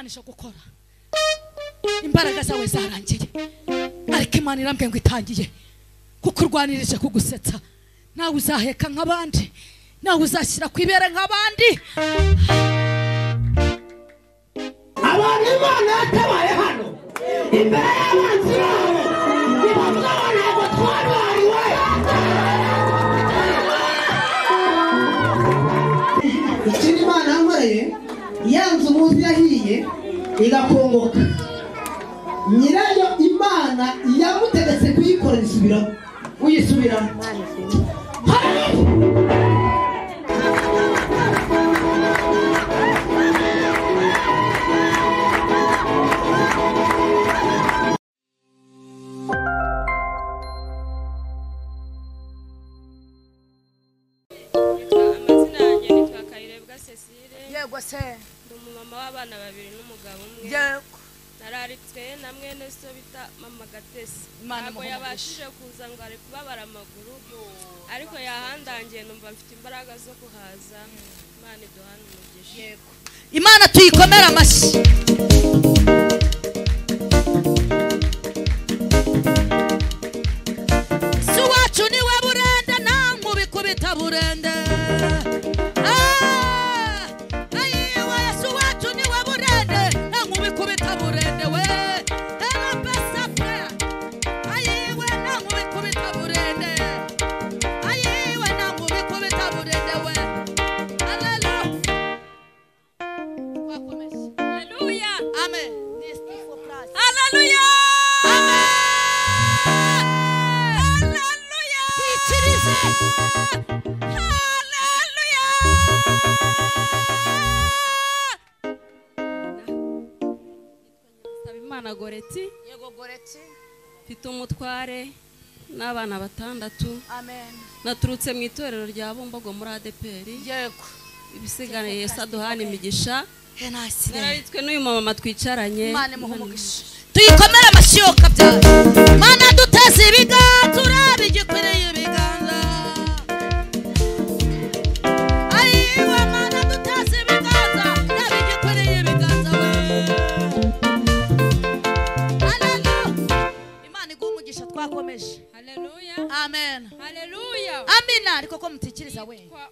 Imana ije gukora. Imbaraga zawe zarangiye, ariko Imana irambwiye ngo itangiye kukurwanirije kugusetsa. Nawe uzaheka nk'abandi, nawe uzashyira ku ibere nk'abandi. Abantu Imana yatabaye hano imbere y'abanzi babo nibavuga ngo ntabwo twarwariwe. Ikindi Imana yankoreye, ya nzu muzi yahiye igakongoka, nyirayo Imana yamutegetse kuyikorera isubiramo, uyisubiramo. Amazina yanjye nitwa Kayirebwa Cecile. Yego se. Ndi umumama w'abana babiri n'umugabo umwe. Yego. Nararitswe na mwene so bita Mama Gatesi. Imana Ntabwo imuhe yabashije kuza ngo ari kubabara amaguru, ariko yahandangiye numva mfite imbaraga zo kuhaza. Imana iduhane umugisha. Yego. Imana tuyikomere amashyi. Si wacu niwe burende, nta nkubikubita burende. Ah, ayiwe Yesu wacu niwe burende, nta nkubikubita burende we. Era pesa prayer. Ayiwe nta nkubikubita burende. Ayiwe nta nkubikubita burende we. Hallelujah. Twakomeza. Haleluya! Amen. Haleluya! Amen. Haleluya! Twikirize. Haleluya! Nsabimana Goreti, Yego Goreti. mfite umutware n'abana batandatu. Amen. Naturutse mu itorero rya Bumbogo muri ADPR. Yego. Ibisigaye Yesu aduhana imigisha. Henasire. Nararitswe n'uyu mama twicaranye. Imana imuhe umugisha. Tuyikomere amashyi yo kabyara. Mana duteze ibiganza, urabe igikwiriye ibiganza. Ayiwe Mana duteze ibiganza, urabe igikwiriye ibiganza we. Haleluya. Imana iguhe umugisha twakomeje. Haleluya! Amen. Haleluya! Amina. Ariko ko mutikiriza we. Nitwa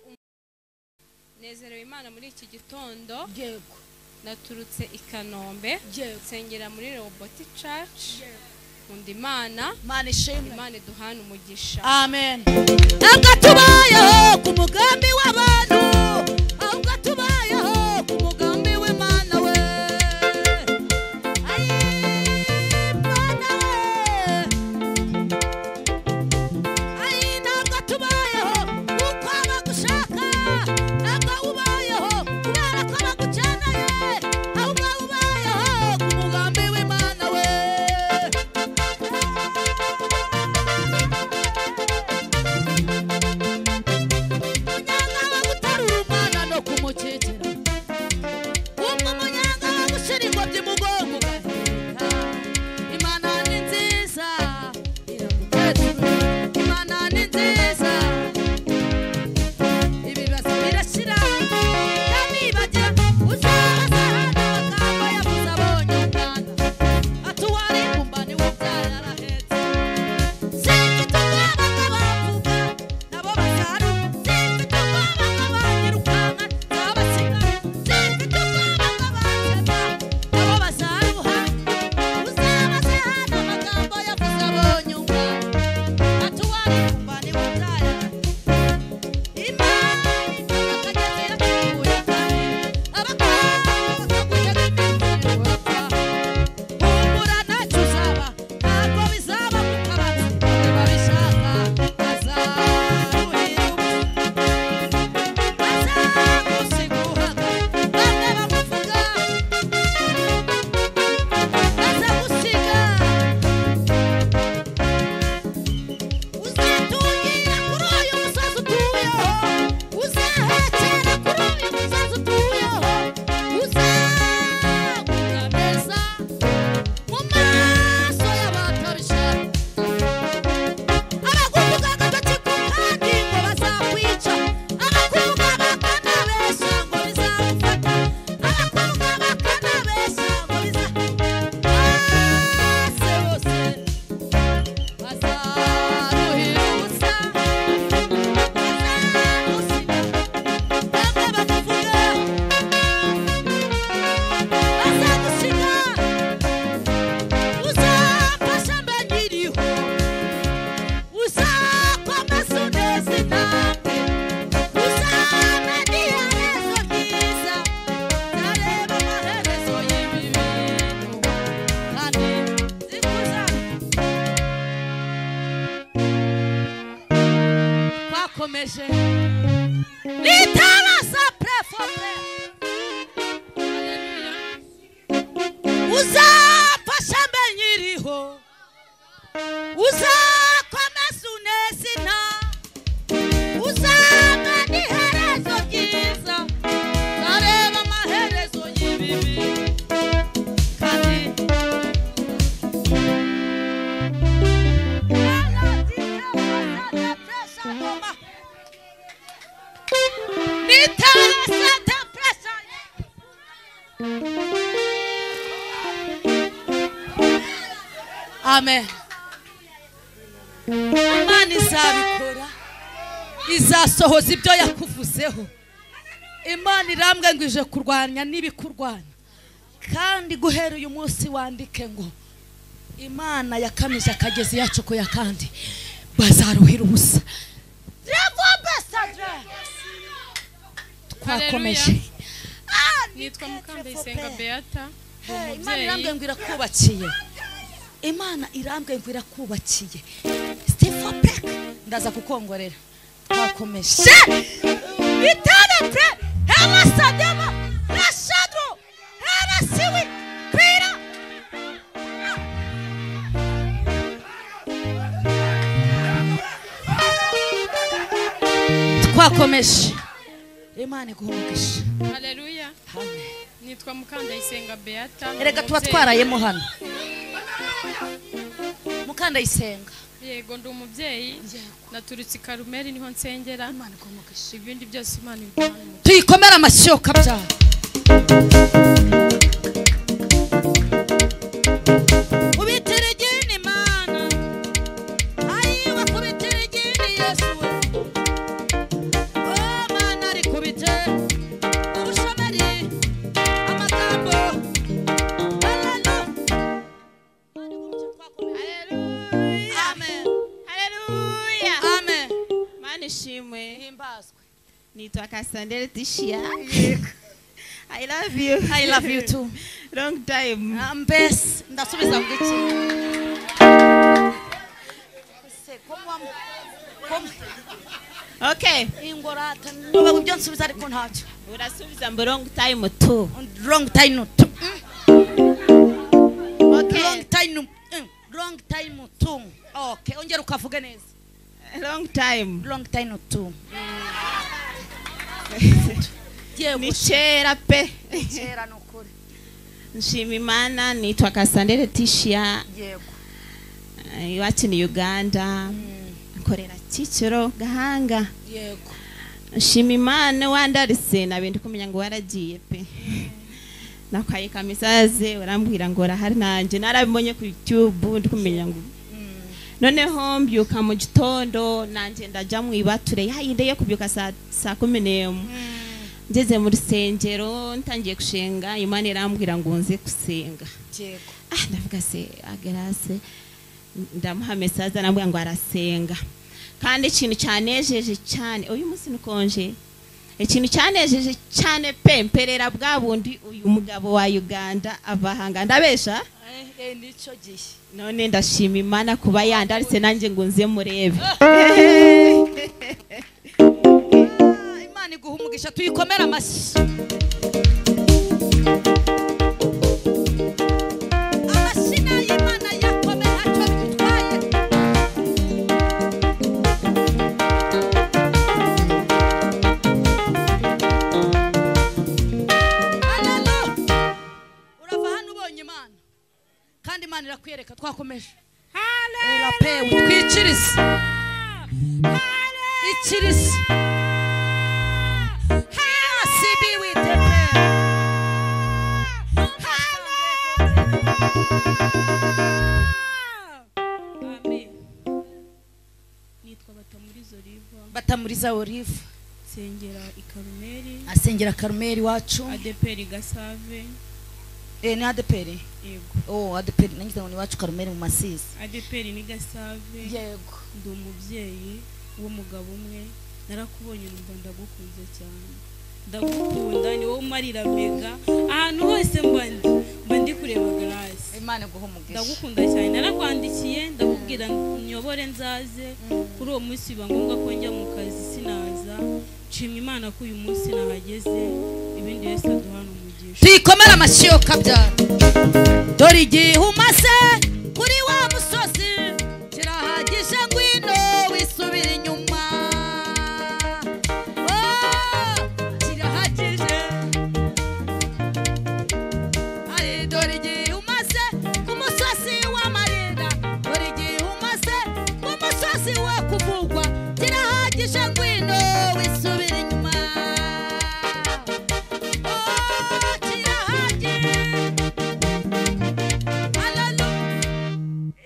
Nezerewe Imana muri iki gitondo. Yego. Naturutse i Kanombe. Yego. Nsengera muri Roboti Church. Nkunda Imana. Imana ishimwe. Imana iduhane umugisha. Amen. Ntabwo tubayeho ku mugambi w'abantu, ahubwo tubayeho ku mugambi w'Imana we. Ayi, Imana we. Ayi, ntabwo tubayeho kuko abagushaka, ntabwo ubayeho kubera ko bagukeneye, ahubwo ubayeho ku mugambi w'Imana we. Unyanga guterura umwana no kumukiza. Twakomeje. Litala prefo pre. Uzafasha mbe nyiriho. Uzakomeza unesina. Uzampa iherezo ryiza. Nzareba amaherezo y'ibibi. Kandi Amen. Imana izabikora, izasohoza ibyo yakuvuzeho. Imana irambwe ngo ije kurwanya n'ibikurwanya. Kandi guhera uyu munsi wandike ngo Imana yakamije akagezi yacokoye kandi bazaruhira ubusa. Twakomeje. Nitwa Mukandayisenga Beata. Imana irambwe ngo irakubakiye. Imana irambwe ngo irakubakiye. Stephen Peck ndaza kukongorera. Twakomeje. Itana pre hamasadema rashadro harasiwi pira. Twakomeje. Imana iguhe. Haleluya. Amen. Nitwa Mukandayisenga Beata. Erega tuba twarayemo hano. Mukandayisenga. Yego, ndi umubyeyi. Naturutse i Karumeli niho nsengera. Imana iguhe. Ibindi byose Imana ibiguhe. Tuyikomera amashyi kabyara. Kubitira igini Imana. Ayiwa kubitira igini Yesu we. Oh Mana rikubite. Ubushomeri. Amagambo. Haleluya. Amen. Haleluya. Amen. Mana ishimwe. Himbazwe. Nitwa Cassandra Tishia. I love you. I love you too. Long time. Mbese ndasubiza ngo iki? Okay. Ingorata ndoba ibyo nsubiza ariko ntacyo. Urasubiza ngo long time too. Long time too. Okay. Long time. Long time too. Okay, ongera ukavuge neza. Long time. Long time too. Ni kera pe. Kera nukuri. Nshima Imana. Nitwa Cassandra Tishia. Yego. Iwacu ni Uganda. Nkorera Kicukiro Gahanga. Yego. Nshima Imana wandarise nabindi kumenya ngo waragiye pe. Nakwaye kamisaze urambwira ngo rahari nanje narabibonye ku YouTube ndikumenya ngo noneho mbyuka mu gitondo nanje ndaja mu ibature yayinde yo kubyuka saa 11. Ngeze mu rusengero ntangiye gushenga Imana irambwira ngo nze gusenga. Yego. Ndavuga se agerase ndamuha message arambwira ngo arasenga. Kandi ikintu cyanejeje cyane uyu munsi nukonje. Ikintu cyanejeje cyane pe mperera bwa bundi uyu mugabo wa Uganda avahanga ndabesha. Nico gihe. None ndashima Imana kuba yandaritse nanjye ngo nze murebe. Imana iguha umugisha tuyikomera amashyi. Amashyi y'Imana yakomeye ntacyo bidutwaye. Haleluya. Urava hano ubonye Imana. Kandi Imana irakwereka. Twakomeje. Haleluya. Twikirize. Ikirize. Amen. Nitwa Batamuriza Oliva. Batamuriza Oliva. Sengera i Karumeli. Asengera Karumeli wacu. ADPR Gasave. Ni ADPR? Yego. Oh, ADPR nangize ngo ni wacu Karumeli mu Masisi. ADPR ni Gasave. Yego. Ndi umubyeyi w'umugabo umwe. Narakubonye numva ndagukunze cyane. Ndagukunda ni wowe umarira mega ahantu hose mba ndi kureba Grace. Imana iguhe umugisha. Ndagukunda cyane, narakwandikiye ndakubwira nyobore nzaze. Kuri uwo munsi biba ngombwa ko njya mu kazi sinaza. Nshimye Imana ko uyu munsi nahageze, ibindi Yesu aduhana umugisha. Tuyikomere amashyi yo kabyara. Dore igihe umaze kuri wa musozi kirahagije, ngwino wisubire inyuma. Oh, kirahagije. Ari dore igihe umaze ku musozi w'amarira, dore igihe umaze ku musozi wo kuvugwa, kirahagije ngwino wisubire inyuma. Oh, kirahagije. Hallelujah.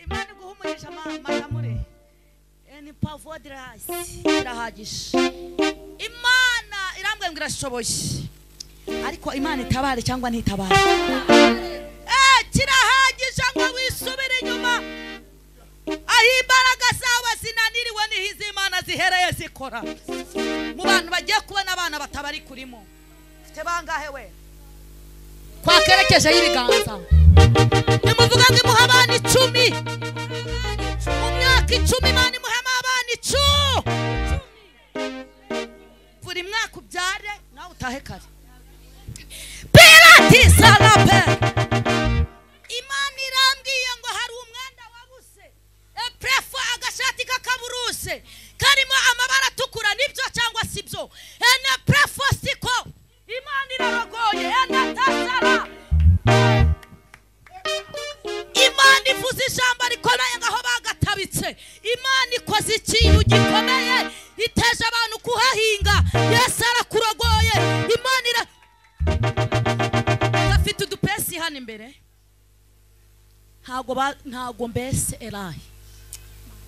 Imana iguhe umugisha makamure. Ni pavodrasi kirahagije. Imana irambwira ngo irashoboye, ariko Imana itabare cyangwa ntitabare. Kirahagije ngo wisubire inyuma. Aho imbaraga zawe zinaniriwe niho iz'Imana zihereye zikora. Mu bantu bagiye kubona abana batabari kurimo, ufite bangahe we? Kwakerekejeho ibiganza nimuvuga ngo imuhe abana 10 mu myaka 10. Imana imuhemo abana 10 buri mwaka, ubyare nawe utahe kare. Pirati sarape. Imana irambwiye ngo hari umwenda wabuze, eprefa agashati k'akaburuse karimo amabara atukura, nibyo cyangwa sibyo? Ene prefo siko. Imana irabagoye ene tasara. Imana ivuze ijambo rikomeye ngaho bagatabitse. Imana ikoze ikintu gikomeye, iteje abantu kuhahinga. Yesu arakurogoye. Imana ira gafite udupesi hano imbere. Ntago mbese Elahi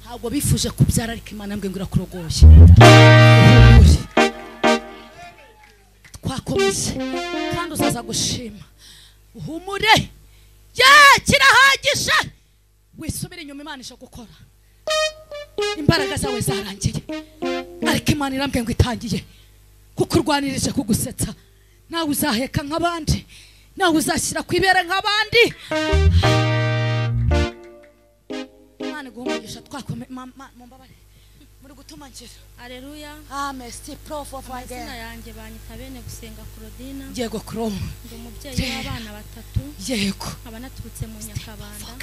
ntago bifuje kubyara, ariko Imana yambwiye ngo irakurogoye. Twakomeje kandi uzaza gushima. Uhumure. Ya kirahagije. Wisubire inyuma, Imana ije gukora. Imbaraga zawe zarangiye, ariko Imana irambwiye ngo itangiye kukurwanirije, kugusetsa. Nawe uzaheka nk'abandi, nawe uzashyira ku ibere nk'abandi. Imana iguhe umugisha. Twakome mumbabare muri gutuma ngira. Haleluya. Amen. Si prof of Amazina again. yanjye banyita bene gusenga Claudina. Yego Kro. Ndi umubyeyi w'abana 3. Yego. Nkaba naturutse mu Nyakabanda,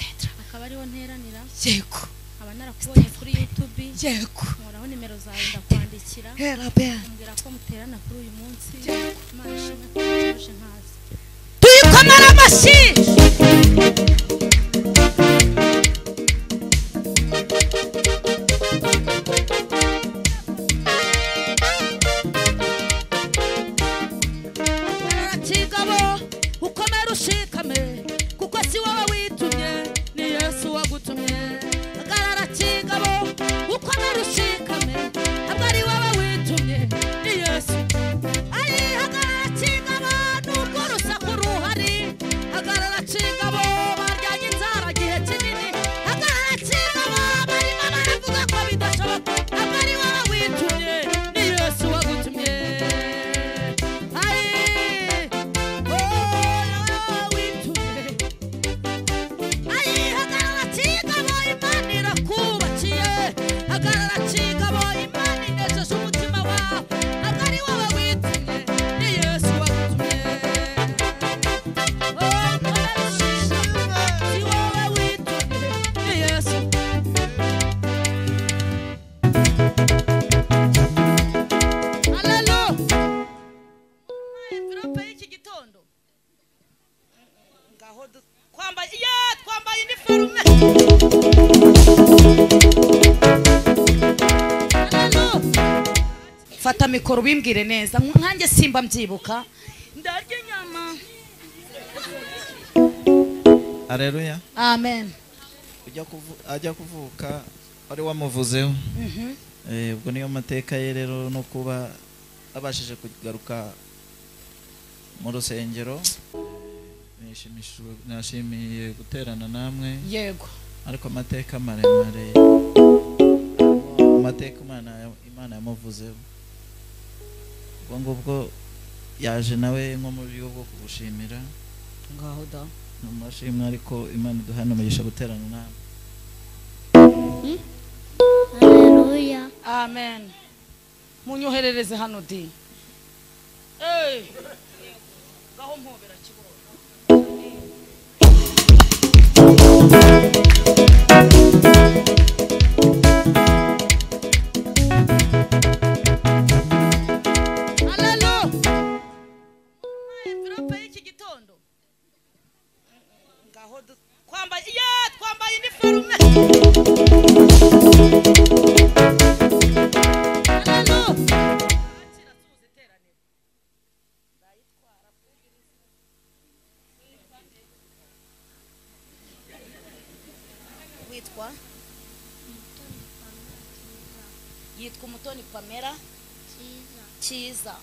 akaba ariho nteranira. Yego. Nkaba narakubonye kuri YouTube. Yego. Nkoraho nimero zawe ndakwandikira. Hera be. Umbwira ko muterana kuri uyu munsi. Imana ishimwe ko nje nkaza. Tuyikomere amashyi. Kigabo ukomere ushikame, kuko si wowe witumye, ni Yesu wagutumye. Hagarara kigabo ukomere ushikame, ntabwo ari wowe witumye, ni Yesu. Ayi hagarara kigabo nubwo urusaku ruhari, hagarara kigabo baryanye inzara gihe kinini, hagarara kigabo barimo baravuga ko bidashoboka, ntabwo ari wowe witumye, ni Yesu wagutumye. Ayi oh witumye. Ayi hagarara kigabo Imana irakubakiye, hagarara kigabo Imana inejeje umutima wawe, ntabwo ari wowe witumye, ni Yesu wagutumye. Oh komera ushikame, si wowe witumye, ni Yesu. Hallelujah. Envelope y'iki gitondo ngaho twambaye twambaye iniforume. Hallelujah. Fata mikoro ubimbwire neza, nkanjye simba mbyibuka, ndarya inyama. Haleluya. Amen. Ajya kuvuka wari wamuvuzeho. Ubwo niyo mateka ye rero, no kuba abashije kugaruka mu rusengero. Nashimiye guterana namwe. Yego. Ariko amateka maremare, amateka Imana yamuvuzeho. Ubwo ngubwo yaje nawe nko mu buryo bwo kugushimira. Ngaho da. Amashimwe ariko Imana iduhana umugisha guterana namwe. Haleluya. Amen. Munyoherereze hano di. Gaho mpobera kiboro. Haleluya. Envelope y'iki gitondo. Ngaho twambaye twambaye iniforume. Witwa yitwa Umutoni Pamela Cyiza.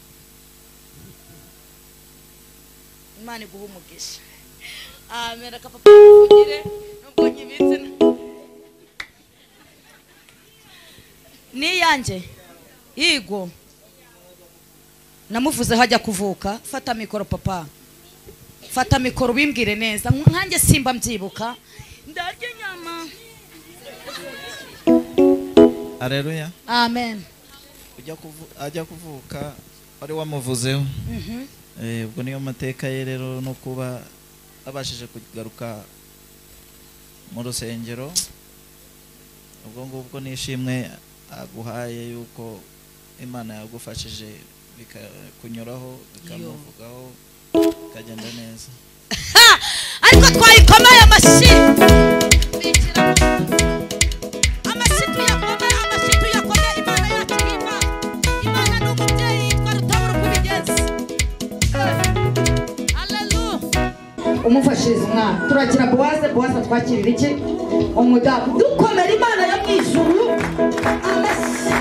Imana iguhe umugisha. Amen. Papa ugire nubwo nkibitse ni yanjye yego namuvuze hajya kuvuka. Fata mikoro papa, fata mikoro bimbwire neza nkanjye simba mbyibuka ndarya inyama. Haleluya. Amen. Ajya kuvuka wari wamuvuzeho. Ubwo niyo mateka ye rero no kuba abashije kugaruka mu rusengero, ubwo ngubwo nishimwe aguhaye yuko Imana yagufashije bikakunyuraho bikamuvugaho bikagenda neza. Ariko twayikomeye amashyi. Amashyi tuyakomeye, amashyi tuyakomeye. Imana yacu imana. Imana ni umubyeyi yitwa Rutabura uko ibigenza. Haleluya. Umufashiriza umwana. Turakira Bowaze, Bowaze atwakirira iki? Umudamu. Dukomera Imana yo mu ijuru. Amashyi.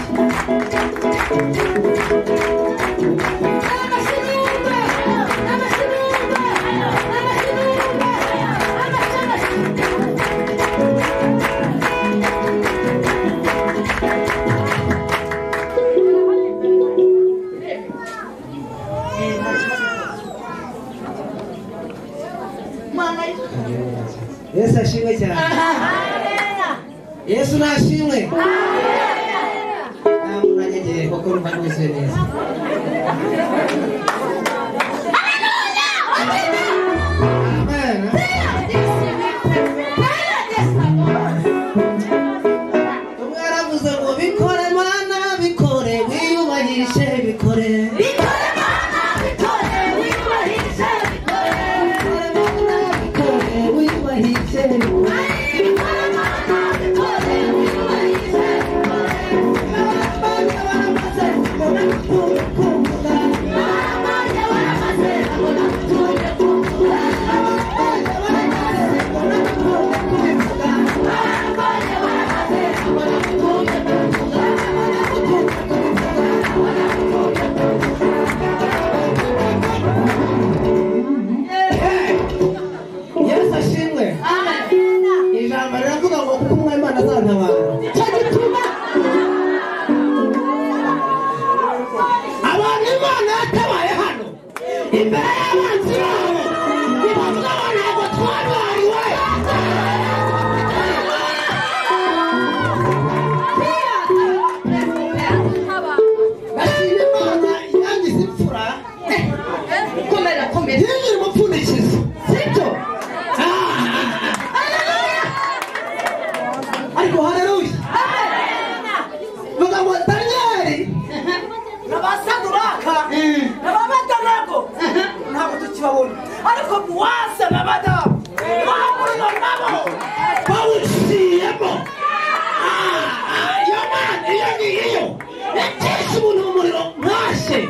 Amashyi n'umwe. Amashyi n'umwe. Amashyi n'umwe. Amashyi, amashyi. Yesu ashimwe cyane. Yesu nashimwe. Nta muntu anyegeye kuko numva nuzuye neza. Amen. Umwe yaravuze ngo bikore Mana bikore wiyubahishe bikore. Bikore Mana bikore wiyubahishe bikore. Bikore Mana bikore wiyubahishe bikore. Bikore Mana bikore wiyubahishe bikore. Abana baramaze kubona kuvuga. Abana baramaze kubona kuvuga. Abana baramaze kubona kuvuga. Abana baramaze kubona kuvuga. Yesu ashimwe. Ijambo riravuga ngo kuko umwami Imana azantabara. Nicyo gituma Abantu Imana yatabaye hano imbere y'abanzi babo nibavuga ngo ntabwo twabariwe. Ndashima Imana yangize imfura komera komera yinjira umupfundikizo. sibyo Ariko haleluya. Vuga ngo Daniyeli n'abasaduraka n'ababedenego ntabwo tukibabona ariko Bowaze na madamu bahurira nabo bawuciyemo. Iyo Mana iyo ngiyo yacisha umuntu mu muriro ntashye.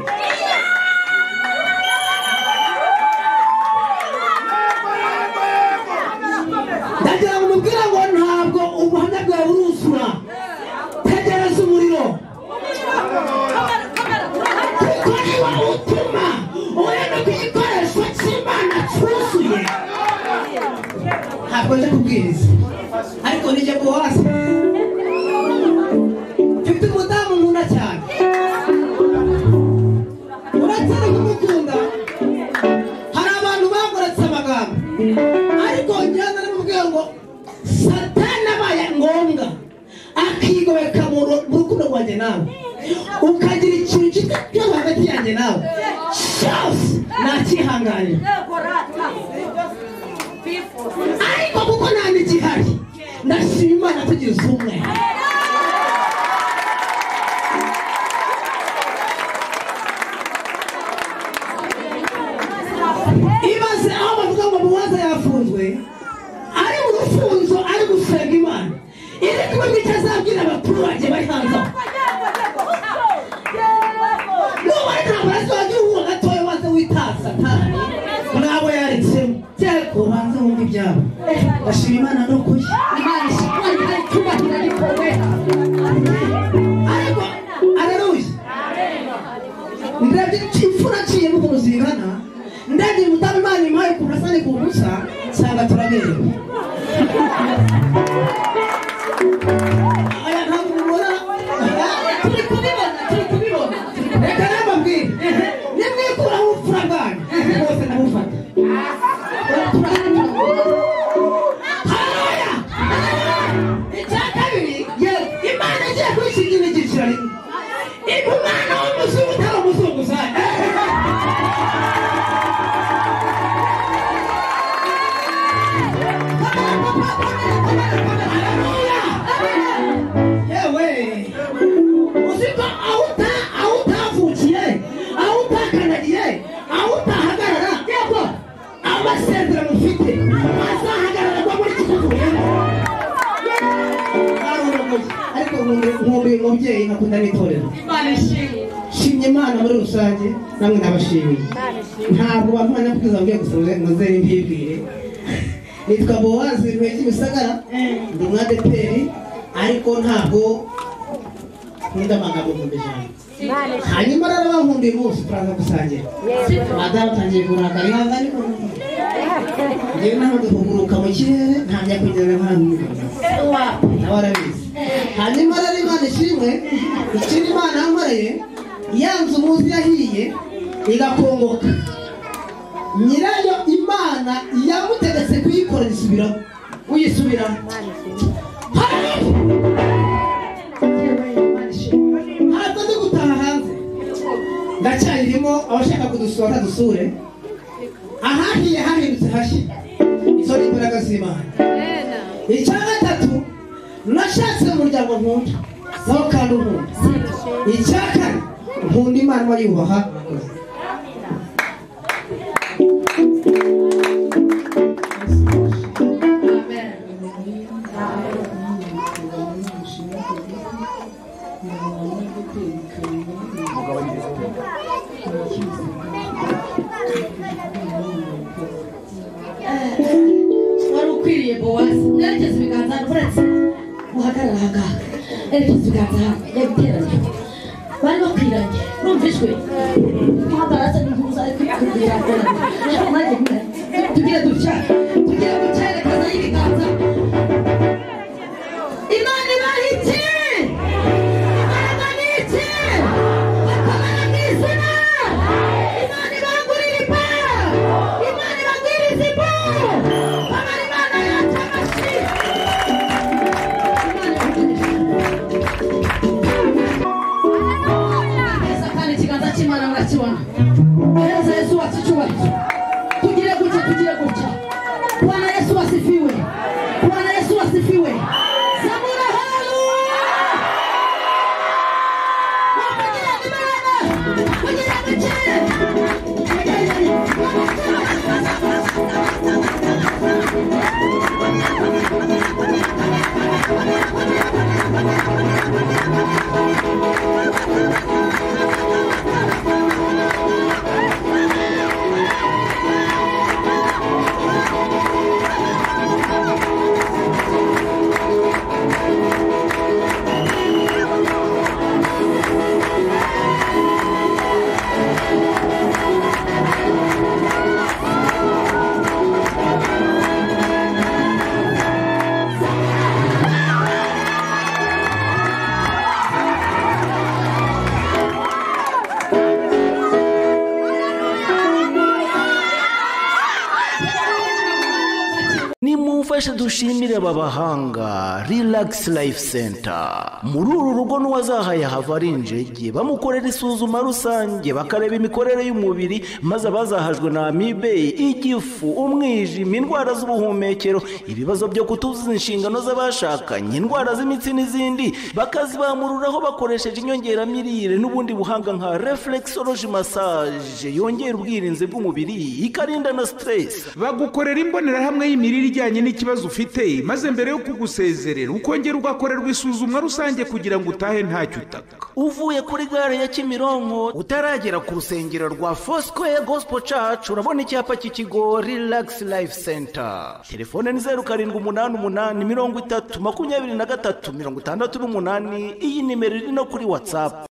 Ndagira ngo mubwire ngo ntabwo ubuhamya bwawe buruzura. Tegereza umuriro. Kuko niba utuma ureba ko igikoresho cy'Imana cyuzuye. Ntabwo nje kubwiriza ariko nijye Bowaze. Mfite umudamu nkunda cyane. Uretse no kumukunda, hari abantu bagoretse amagambo. Satani abaye ngombwa akigobeka mu rukundo rwanjye nawe, ukagira ikintu cyitwa hagati yanjye nawe cyose nakihanganira, ariko kuko nta n'igihari ndashima Imana tugize umwe. Ibaze aho bavuga ngo Bowazi yafunzwe, ari mu rufunzo ari gusenga Imana, iri kumwe n'icyo azabwira abaturage bari hanze aho. Nuba intambara zose uhuha gatoya maze witaza Satani nabo yaretsemo, ubanze wumve ibyabo. Ndashima Imana n'ukuri. Imana ishimwe icyubahiro gikomeye. Ariko aleluya, ndebye imfura nciyemo ukuntu zingana, ndebye umudamu Imana impaye ukuntu asa n'ukuntu usa, nsanga turaberewe. Aya ntabwo mubona, Turi kubibona, turi kubibona. Reka nababwire, nimwikuraho ubupfura bwanyu bwose ndabufata. Haleluya! Icya kabiri, Imana igiye kwishingira igiciro rimwe, iba umwana w'umuzungu utari umuzunguzayi. Haleluya! Yewe, uzi ko aho utavukiye, aho utakandagiye, aho utahagarara, yego amasezerano ufite azahagarara kwa muri iki tuvuyemo. Ariko nkumbuye umubyeyi nkakunda n'itorero. Imana ishimwe. Shimye Imana muri rusange, namwe ndabashimiye. Ntabwo bampana kubwiza mbwiye gusa ngo nze mbibwire. Nitwa Bowazi Rwekibisagara, ndi umwadeperi, ariko ntabwo nkunda amagambo nkunda ijambo. Hanyuma rero bankundiye umunsi turaza gusangira. Madamu atangiye kurakara, ihangane ko njyewe naho duhuguruka mu kirere ntangiye kugenda nk'ahantu nawe arabizi. Hanyuma rero Imana ishimwe, ikindi Imana yankoreye, ya nzu muzi yahiye igakongoka, nyirayo Imana yamutegetse kuyikora isubiramo, Uyisubiramo. Ntabwo ndi gutaha hanze, ndacyayirimo. Abashaka kudusura dusure, ahahiye hahindutse hashya. Izo ni imbaraga z'Imana. Icya gatatu, nashatse umuryango nkunda nawo kandi unkunda. Icya kane, nkunda Imana bayubaha. Wari ukwiriye Bowazi. Mwerekeze ibiganza hano, uretse muhagarare aha ngaha. Erekeza ibiganza hano, yabiteranye. Bari bakwiranye, urumva ijwi? Muhagarara asa n'impuzu ari kwikubwira ngo nanjye tugire dutya, tugire gutya, erekeza y'ibiganza. Imana ibaha iki? Imbaraga ni iki? Bakomere mu izina. Imana ibangurira ipa. Imana ibagwiriza ipa. Bamara Imana yacu amashyi. Imana ibagwiriza. Neza kandi ikiganza cy'Imana murakibona. Hereza Yesu wacu icyubahiro. Tugire gutya, tugire gutya. Bwana Yesu asifiwe. Bwana Yesu asifiwe. Zamura haleluya. Kugira ngo Imana, kugira ngo ikire. Mudufashe dushimire aba bahanga Relax Life Center. Muri uru rugo n'uwazahaye hava ari injege, bamukorera isuzuma rusange, bakareba imikorere y'umubiri, maze abazahajwe na amibe, igifu, umwijima, indwara z'ubuhumekero, ibibazo byo kutuzuza inshingano z'abashakanye, indwara z'imitsi n'izindi, bakazibamururaho bakoresheje inyongeramirire n'ubundi buhanga nka reflexology massage yongera ubwirinzi bw'umubiri, ikarinda na stress. Bagukorera imbonerahamwe y'imirire ijyanye n'ikibazo ufite, maze mbere yo kugusezerera ukongera ugakorerwa isuzumwa rusange kugira ngo utahe ntacyo utaka. Uvuye kuri gare ya Kimironko utaragera ku rusengero rwa Foursquare Gospel Church, urabona icyapa cy'ikigo Relax Life Center. Telefone ni 0788 30 23 68. Iyi nimero iri no kuri WhatsApp.